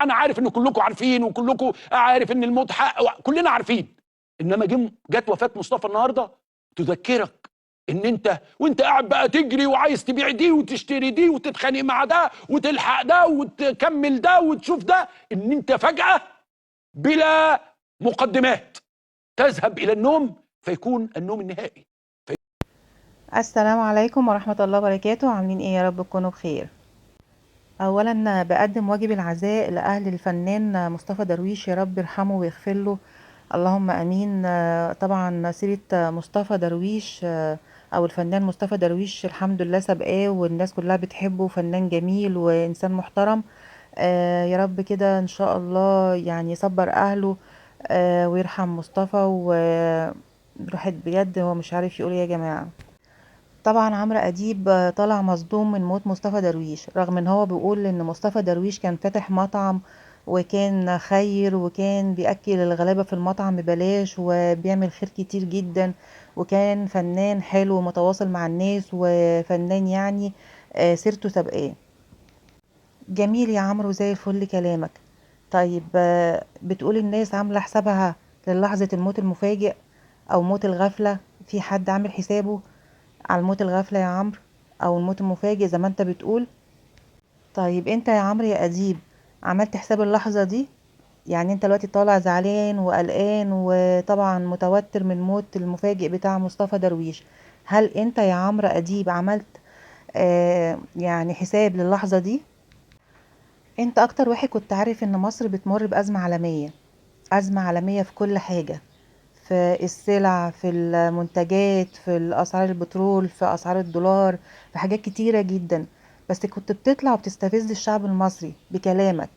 انا عارف ان كلكم عارفين وكلكم عارف ان الموت حق، كلنا عارفين. انما جت وفاة مصطفى النهارده تذكرك ان انت وانت قاعد بقى تجري وعايز تبيع دي وتشتري دي وتتخانق مع ده وتلحق ده وتكمل ده وتشوف ده، ان انت فجأة بلا مقدمات تذهب الى النوم فيكون النوم النهائي. السلام عليكم ورحمة الله وبركاته. عاملين ايه؟ يا رب تكونوا بخير. اولا بقدم واجب العزاء لاهل الفنان مصطفى درويش، يا رب يرحمه ويغفر له، اللهم امين. طبعا سيرة مصطفى درويش او الفنان مصطفى درويش الحمد لله سابقاه والناس كلها بتحبه، فنان جميل وانسان محترم. يا رب كده ان شاء الله يعني يصبر اهله ويرحم مصطفى. وراحت بجد هو مش عارف يقول ايه يا جماعة. طبعا عمرو اديب طالع مصدوم من موت مصطفى درويش، رغم ان هو بيقول ان مصطفى درويش كان فاتح مطعم وكان خير وكان بيأكل الغلابة في المطعم ببلاش وبيعمل خير كتير جدا، وكان فنان حلو ومتواصل مع الناس وفنان يعني سيرته سابقاه. جميل يا عمرو، زي الفل كلامك. طيب بتقول الناس عاملة حسابها للحظة الموت المفاجئ او موت الغفلة، في حد عامل حسابه على الموت الغفلة يا عمرو او الموت المفاجئ زي ما انت بتقول؟ طيب انت يا عمرو يا اديب عملت حساب اللحظة دي؟ يعني انت دلوقتي طالع زعلان وقلقان وطبعا متوتر من موت المفاجئ بتاع مصطفى درويش، هل انت يا عمرو اديب عملت يعني حساب للحظة دي؟ انت اكتر واحد كنت عارف ان مصر بتمر بأزمة عالمية، أزمة عالمية في كل حاجة، في السلع، في المنتجات، في الأسعار البترول، في أسعار الدولار، في حاجات كتيرة جدا. بس كنت بتطلع وبتستفز الشعب المصري بكلامك،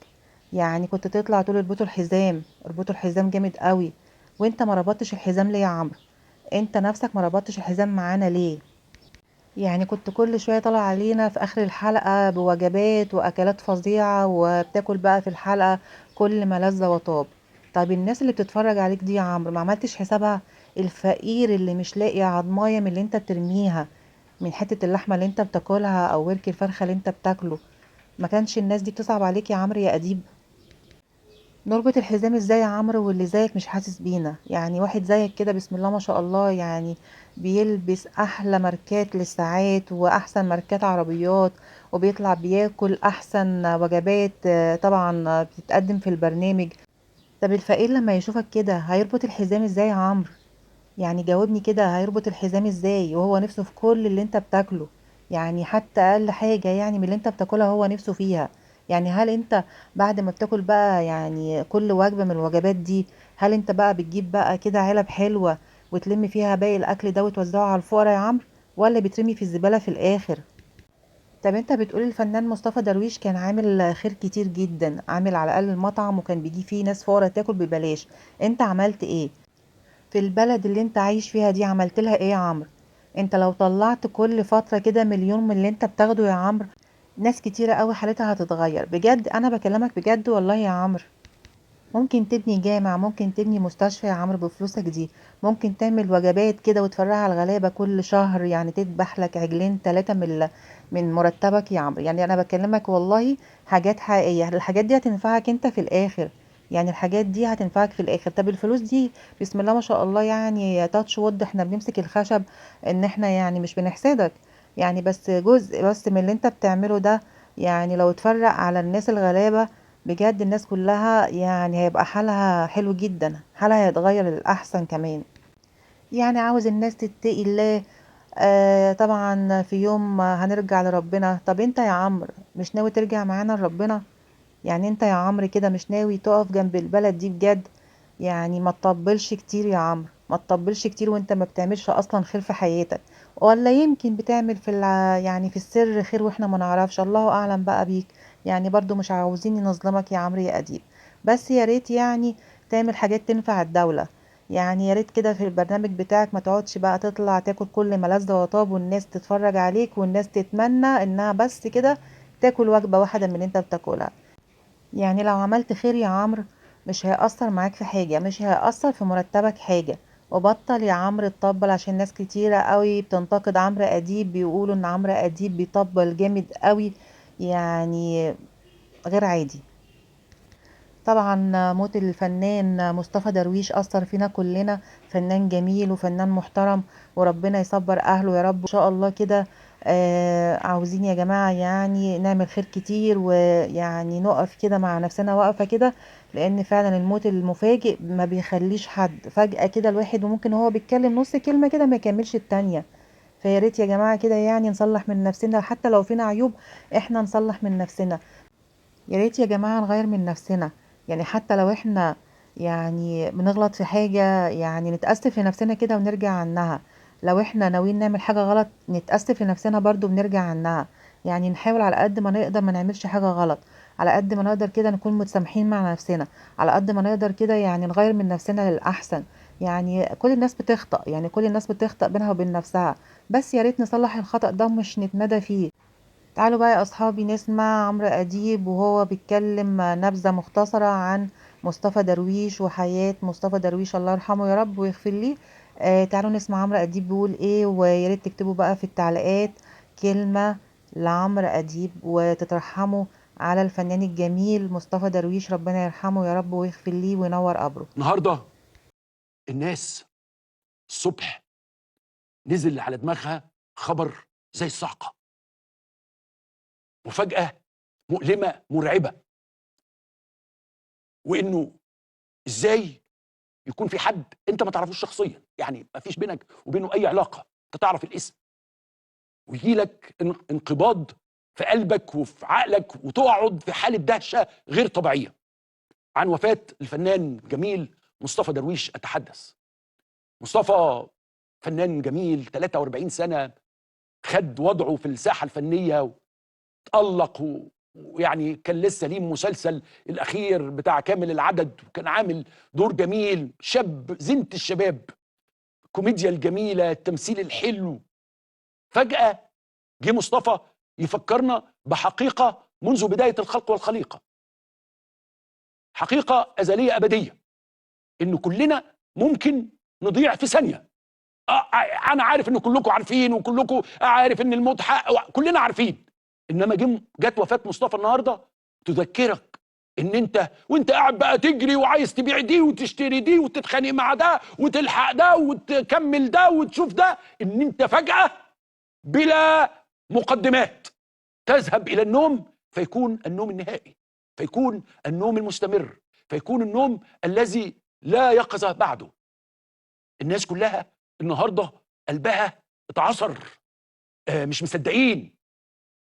يعني كنت تطلع تقول اربطوا الحزام، اربطوا الحزام جامد قوي، وانت ما ربطتش الحزام ليه يا عمرو؟ انت نفسك ما ربطتش الحزام معانا ليه؟ يعني كنت كل شوية طالع علينا في آخر الحلقة بوجبات وأكلات فظيعة وبتاكل بقى في الحلقة كل ما لذ وطاب. طب الناس اللي بتتفرج عليك دي يا عمرو ما عملتش حسابها؟ الفقير اللي مش لاقي عضمايه من اللي انت بترميها، من حتة اللحمة اللي انت بتاكلها او ورك الفرخة اللي انت بتاكله، ما كانش الناس دي بتصعب عليك يا عمرو يا أديب؟ نربط الحزام ازاي يا عمرو واللي زيك مش حاسس بينا؟ يعني واحد زيك كده بسم الله ما شاء الله يعني بيلبس احلى ماركات للساعات واحسن ماركات عربيات، وبيطلع بياكل احسن وجبات طبعا بتتقدم في البرنامج. طب الفقير لما يشوفك كده هيربط الحزام ازاي يا عمرو؟ يعني جاوبني كده، هيربط الحزام ازاي وهو نفسه في كل اللي انت بتاكله؟ يعني حتى اقل حاجة يعني من اللي انت بتاكلها هو نفسه فيها. يعني هل انت بعد ما بتاكل بقى يعني كل وجبة من الوجبات دي، هل انت بقى بتجيب بقى كده علب حلوة وتلم فيها باقي الاكل ده وتوزعه على الفقراء يا عمرو، ولا بترمي في الزبالة في الاخر؟ طب انت بتقول الفنان مصطفى درويش كان عامل خير كتير جدا، عامل على الاقل المطعم وكان بيجي فيه ناس فقراء تاكل ببلاش، انت عملت ايه في البلد اللي انت عايش فيها دي؟ عملت لها ايه يا عمرو؟ انت لو طلعت كل فترة كده مليون من اللي انت بتاخده يا عمرو، ناس كتيرة قوي حالتها هتتغير بجد. انا بكلمك بجد والله يا عمرو. ممكن تبني جامع، ممكن تبني مستشفى يا عمرو بفلوسك دي، ممكن تعمل وجبات كده وتفرقها على الغلابة كل شهر، يعني تذبح لك عجلين 3 من مرتبك يا عمرو. يعني انا بكلمك والله حاجات حقيقية، الحاجات دي هتنفعك انت في الاخر، يعني الحاجات دي هتنفعك في الاخر. طب الفلوس دي بسم الله ما شاء الله يعني تاتش وود، احنا بنمسك الخشب ان احنا يعني مش بنحسدك يعني، بس جزء بس من اللي انت بتعمله ده يعني لو اتفرق على الناس الغلابة بجد الناس كلها يعني هيبقى حالها حلو جدا، حالها هيتغير للأحسن كمان. يعني عاوز الناس تتقي الله، طبعا في يوم هنرجع لربنا. طب انت يا عمرو مش ناوي ترجع معانا لربنا؟ يعني انت يا عمرو كده مش ناوي تقف جنب البلد دي بجد؟ يعني ما تطبلش كتير يا عمرو، ما تطبلش كتير وانت ما بتعملش اصلا خير في حياتك، ولا يمكن بتعمل في يعني في السر خير واحنا ما نعرفش، الله اعلم بقى بيك. يعني برضو مش عاوزين نظلمك يا عمرو يا اديب، بس يا ريت يعني تعمل حاجات تنفع الدولة. يعني يا ريت كده في البرنامج بتاعك ما تقعدش بقى تطلع تاكل كل ما لذ وطاب والناس تتفرج عليك والناس تتمنى انها بس كده تاكل وجبة واحدة من اللي انت بتاكلها. يعني لو عملت خير يا عمرو مش هيأثر معاك في حاجة، مش هيأثر في مرتبك حاجة. وبطل يا عمرو تطبل، عشان ناس كتيرة قوي بتنتقد عمرو أديب، بيقولوا ان عمرو أديب بيطبل جامد قوي يعني غير عادي. طبعا موت الفنان مصطفى درويش أثر فينا كلنا، فنان جميل وفنان محترم، وربنا يصبر أهله يا رب. إن شاء الله كده عاوزين يا جماعة يعني نعمل خير كتير، ويعني نقف كده مع نفسنا وقفة كده، لأن فعلا الموت المفاجئ ما بيخليش حد فجأة كده، الواحد وممكن هو بيتكلم نص كلمة كده ما يكملش التانية. فيا ريت يا جماعة كده يعني نصلح من نفسنا، حتى لو فينا عيوب احنا نصلح من نفسنا. يا ريت يا جماعة نغير من نفسنا، يعني حتى لو احنا يعني بنغلط في حاجة يعني نتأسف لنفسنا كده ونرجع عنها. لو احنا ناويين نعمل حاجة غلط نتأسف لنفسنا برضو بنرجع عنها. يعني نحاول على قد ما نقدر ما نعملش حاجة غلط، على قد ما نقدر كده نكون متسامحين مع نفسنا، على قد ما نقدر كده يعني نغير من نفسنا للأحسن. يعني كل الناس بتخطأ، يعني كل الناس بتخطأ بينها وبين نفسها، بس يا ريت نصلح الخطأ ده ومش نتمادى فيه. تعالوا بقى يا أصحابي نسمع عمرو أديب وهو بيتكلم نبذة مختصرة عن مصطفى درويش وحياة مصطفى درويش، الله يرحمه يا رب ويغفر ليه. تعالوا نسمع عمرو أديب بيقول ايه، ويا ريت تكتبوا بقى في التعليقات كلمة لعمرو أديب وتترحموا على الفنان الجميل مصطفى درويش، ربنا يرحمه يا رب ويغفر ليه وينور قبره. النهارده الناس الصبح نزل على دماغها خبر زي الصعقة، مفاجأة مؤلمة مرعبة، وإنه إزاي يكون في حد أنت ما تعرفوش شخصيا، يعني ما فيش بينك وبينه أي علاقة، أنت تعرف الاسم، ويجيلك انقباض في قلبك وفي عقلك وتقعد في حالة دهشة غير طبيعية. عن وفاة الفنان جميل مصطفى درويش أتحدث. مصطفى فنان جميل، 43 سنة، خد وضعه في الساحة الفنية وتألق، ويعني كان لسه ليه مسلسل الأخير بتاع كامل العدد، وكان عامل دور جميل، شاب زينة الشباب، الكوميديا الجميلة، التمثيل الحلو. فجأة جه مصطفى يفكرنا بحقيقة منذ بداية الخلق والخليقة، حقيقة أزلية أبدية، إن كلنا ممكن نضيع في ثانية. أنا عارف إن كلكم عارفين، وكلكم عارف إن الموت حق، كلنا عارفين، إنما جت وفاة مصطفى النهارده تذكرك إن أنت وأنت قاعد بقى تجري وعايز تبيع دي وتشتري دي وتتخانق مع ده وتلحق ده وتكمل ده وتشوف ده، إن أنت فجأة بلا مقدمات تذهب إلى النوم، فيكون النوم النهائي، فيكون النوم المستمر، فيكون النوم الذي لا يقظة بعده. الناس كلها النهارده قلبها اتعصر، مش مصدقين.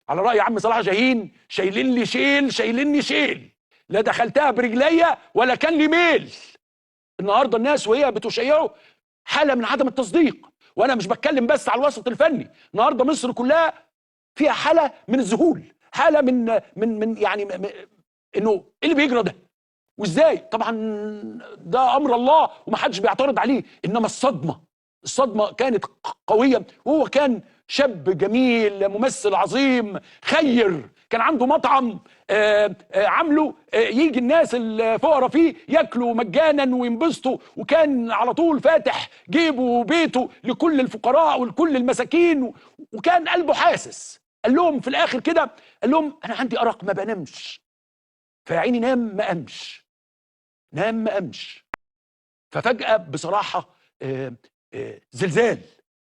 على رأي عم صلاح جاهين، شايلين لي شيل، شايليني شيل، لا دخلتها برجليا ولا كان لي ميل. النهارده الناس وهي بتشيعه حالة من عدم التصديق، وانا مش بتكلم بس على الوسط الفني، النهارده مصر كلها فيها حالة من الذهول، حالة من من من يعني انه ايه اللي بيجرى ده وازاي؟ طبعا ده امر الله ومحدش بيعترض عليه، انما الصدمة كانت قوية. وهو كان شاب جميل، ممثل عظيم، خير، كان عنده مطعم عامله يجي الناس الفقراء فيه ياكلوا مجانا وينبسطوا، وكان على طول فاتح جيبه وبيته لكل الفقراء ولكل المساكين، وكان قلبه حاسس. قال لهم في الاخر كده، قال لهم انا عندي ارق ما بنامش، فيا عيني نام ما قامش، نام ما قامش. ففجأة بصراحة زلزال،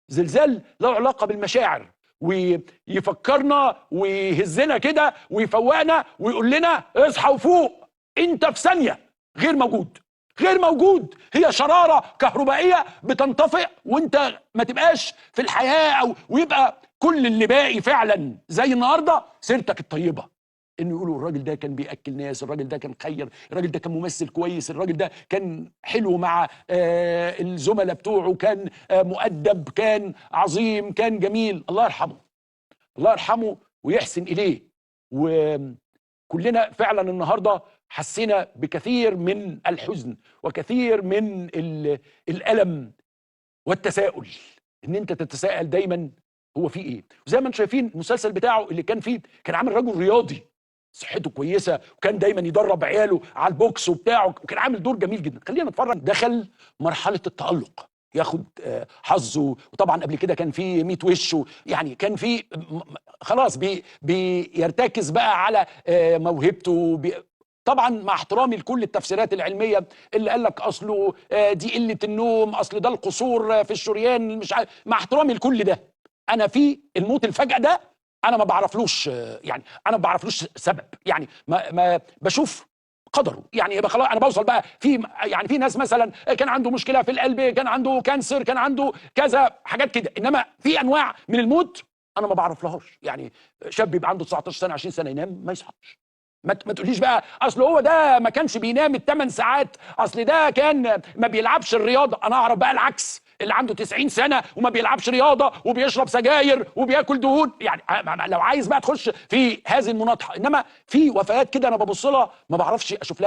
زلزال له علاقة بالمشاعر، ويفكرنا ويهزنا كده ويفوقنا ويقول لنا اصحى وفوق، انت في ثانية غير موجود، غير موجود. هي شرارة كهربائية بتنطفئ وانت ما تبقاش في الحياة، او ويبقى كل اللي باقي فعلا زي النهارده سيرتك الطيبة، انه يقولوا الراجل ده كان بياكل ناس، الراجل ده كان خير، الراجل ده كان ممثل كويس، الراجل ده كان حلو مع الزملاء بتوعه، كان مؤدب، كان عظيم، كان جميل. الله يرحمه، الله يرحمه ويحسن اليه. وكلنا فعلا النهارده حسينا بكثير من الحزن وكثير من الالم والتساؤل، ان انت تتساءل دايما هو في ايه. وزي ما انتم شايفين المسلسل بتاعه اللي كان فيه، كان عامل رجل رياضي صحته كويسة، وكان دايما يدرب عياله على البوكس وبتاعه، وكان عامل دور جميل جدا. خلينا نتفرج. دخل مرحلة التألق، ياخد حظه، وطبعا قبل كده كان في 100 وش، يعني كان في خلاص بيرتكز بقى على موهبته. طبعا مع احترامي لكل التفسيرات العلمية اللي قال لك اصله دي قلة النوم، اصل ده القصور في الشريان، مش عارف، مع احترامي لكل ده، انا في الموت الفجأة ده انا ما بعرفلوش، يعني انا ما بعرفلوش سبب، يعني ما بشوف قدره، يعني يبقى خلاص انا بوصل بقى في، يعني في ناس مثلا كان عنده مشكلة في القلب، كان عنده cancer، كان عنده كذا حاجات كده، انما في انواع من الموت انا ما بعرفلهاش. يعني شاب يبقى عنده 19 سنة 20 سنة ينام ما يصحاش، ما تقوليش بقى اصل هو ده ما كانش بينام الثمان ساعات، اصل ده كان ما بيلعبش الرياضة. انا اعرف بقى العكس، اللي عنده 90 سنة وما بيلعبش رياضة وبيشرب سجاير وبياكل دهون، يعني لو عايز بقى تخش في هذه المناطحه. انما في وفيات كده انا ببص لها ما بعرفش اشوف لها.